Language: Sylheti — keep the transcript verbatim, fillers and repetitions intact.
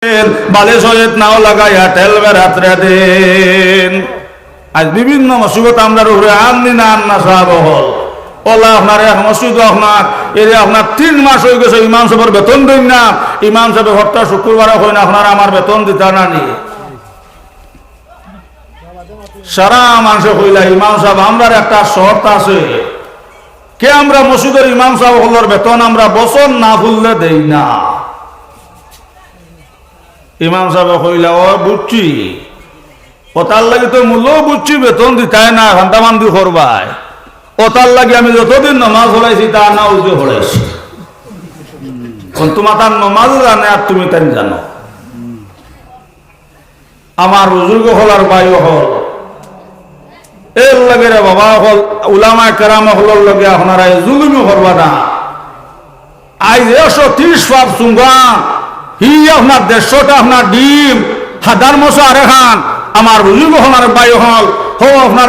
বালিশ সহিত নাও লাগাইয়া ঠেলবে রাত্রে দিন। আইজ বিভিন্ন মুসিবত আমরার উপরে আননি না আন না সাব অকল। অলা আপনার এক মসজিদো আপনার এরে আপনার তিন মাস অইগেছে ইমাম সাবর বেতন দেইন না। ইমাম সাবে হপ্তা শুক্রবারে কইন আপনারা আমার বেতন দিতা না নি। সারা মানষে কইলা, "ইমাম সাব, আমরার একটা শর্ত আছে, কে আমরা মসজিদর ইমাম সাব অকলর বেতন আমরা বছর না ফুরলে দেই না।" ইমাম সাবে কইলা, "ও বুঝছি, অতার লাগি তো মূলো বুঝছি বেতন দিতায় না, ফান্দাফান্দি করবায়। অতার লাগি আমি যতদিন নমাজ পড়াইছি, তা না উজু পড়াইছি। অখন তুমার তার নমাজও জানে আর তুমি তাইন জানো।" আমার বুজুর্গ অকল আর ভাই অকল, এর লগে রে বাবা অকল, উলামায়ে কেরাম অকলর লগে আপনারা এই জুলুমি করবা না। আইজ একশো তিরিশ পাপ চুঙ্গা, হি আপনার দেড়শোটা আপনার ডিম, হাজার মশা আরেকখান, আমার বুজুর্গ অকল আর ভাই অকল, হো আপনার